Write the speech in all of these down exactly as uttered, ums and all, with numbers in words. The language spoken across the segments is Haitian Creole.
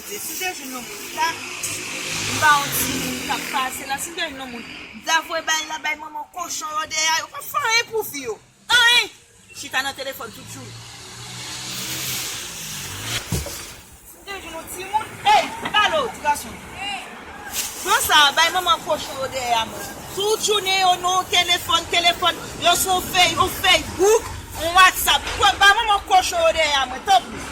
Si m te jwenn yon moun la, m pa yon timoun k ap pase la, si m te jwenn yon moun, m ta voye bay la bay manman kochon yo dèyè a, yo pa fè anyen pou vi yo. Anyen! Chita nan telefòn tout jounen. Si m te jwenn yon timoun, ey, pale w, ti gason. Pran sa, bay manman kochon yo dèyè a mwen. Tout jounen yo nan yon telefòn, telefòn, yo sou yon Fey-, yon Facebook, yon WhatsApp. Pran, bay manman kochon yo dèyè a mwen, tanpri.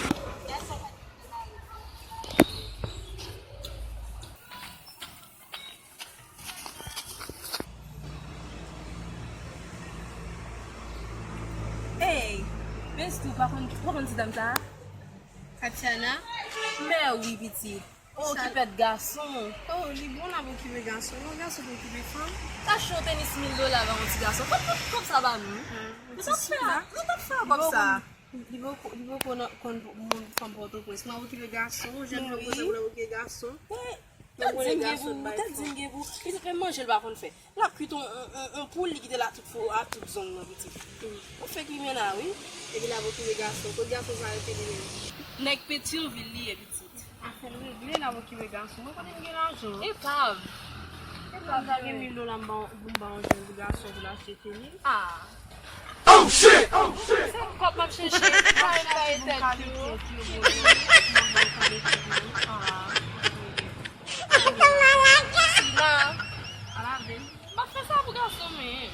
Ey, Bestou, pa konn, pa konn ti dam sa a? Katiana? Mèwi, pitit. Ou okipe gason. Oh, li bon l ap okipe gason. Non, gason pou okipe fanm. Tache yon tenis mil dola ba yon ti gason. Kot, kot, kòb sa ba nou? Ah, nou t ap fè a, nou t ap fè a kòb sa. Li poko, li poko nan, konn moun fanm Pòtoprens. Mwen okipe gason, jèn fanm konsa pou l ap okipe gason. Tèt zengevou, tèt zengevou. Pitit, menm manje l pa konn fè. L ap kwit on, on, on, on poul, li kite l a tout fo, a tout zong nan, pitit. Ou fèk li menn a, wi. Epi l ap okipe gason. Kot gason sa rete li menm? Nèg Petyonvil li ye, pitit. Afè l regle, l ap okipe gason. Mwen konnen m gen lajan. Epav. Epav, m ta gen mil dola m ba, pou m ba yon jèn gason pou l achte tenis. Ah. Oh shit! Oh shit! Se kòb m ap chèche. Mwen bay tèt yo. Ah. Sila. Ala vin. M ap fè sa pou gason men.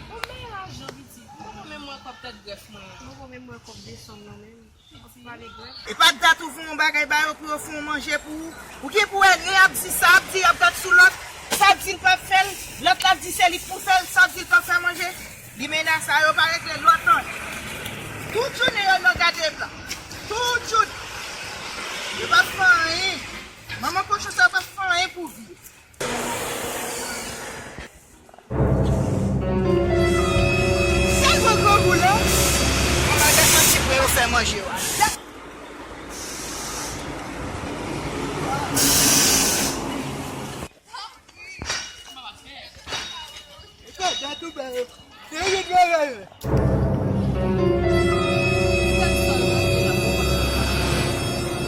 Bon, men lajan pitit. Mwen menm mwen kòb tèt grèf mwen. Mwen menm mwen kòb desanm nan menm. E pa dat ou fè yon bagay ba yo pou yo fè yon manje pou ou. Ou gen pou wè, y ap di sa, ap di, y ap dat sou lòt. Sa di l p ap fè l, lòt la di se li k pou fè l, sa di l p ap fè manje. Limena sa yo pa regle lòt anyen. Tout jounen yo nan gade plan. Tout jounen. Yo p ap fè anyen. Manman kochon sa yo p ap fè anyen pou vi. Tèlman grangou la, mwen pa t santi pou yo fè manje yo.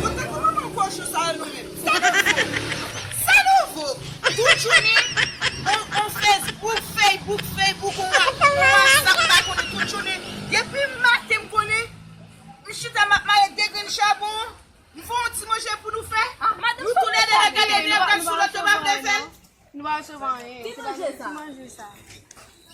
Kote pou manman kochon sa yo nou menm? Sa nouvo? Sa nouvo? Tout jounen, on, on Facebook, Facebook, Facebook, on Wa-, on WhatsApp, pa konnen tout jounen. Depi maten m konnen, m chita m ap maye de grenn chabon, m fè yon ti manje pou nou fè. Nou toulède la gade, nou ap gade sou lòt yo pa vle fè l. Nou pa resevwa anyen. Ki manje sa? Ti manje sa.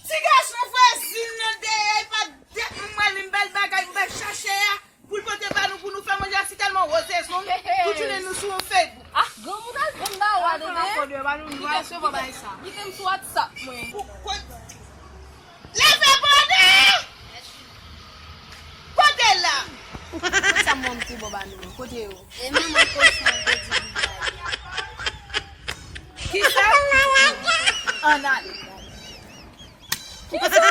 Ti gason vwazin nan dèyè, e pa dèt mwen li, m ba l bagay, m ba l chache a, pou l pote ba nou, pou nou fè manje a, si tèlman woze zong, tout jounen nou sou yon Facebook. Ah, granmoun al vann ba w a, tande? Nou pa resevwa bagay sa. Kite m sou WhatsApp mwen. Leve bonè! Kote l la? Kote sa m te bò ba nou? Kote yo? E manman kochon an te di pou yo ale. Kisa? Ann ale. Kisa?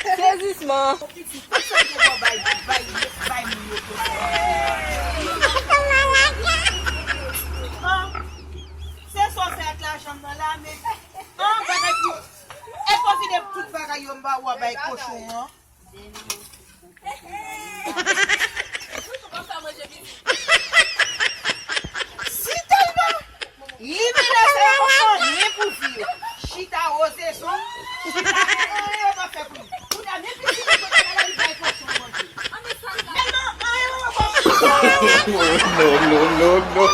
Sezisman. Pitit, kisa w te bò bay, bay, bay moun yo kochon? An, se sa w fè ak lajan m nan la, men, an, bagay pou, e konfine tout bagay yo m ba ou a bay kochon an. Si tèlman limena sa yo pa fè anyen pou vi yo, chita woze zong, chita anyen yo pa fè pou li. Kounye a, men pitit li kote la, li bay kochon manje. Men non, anyen yo pa fè. No, no, no, no.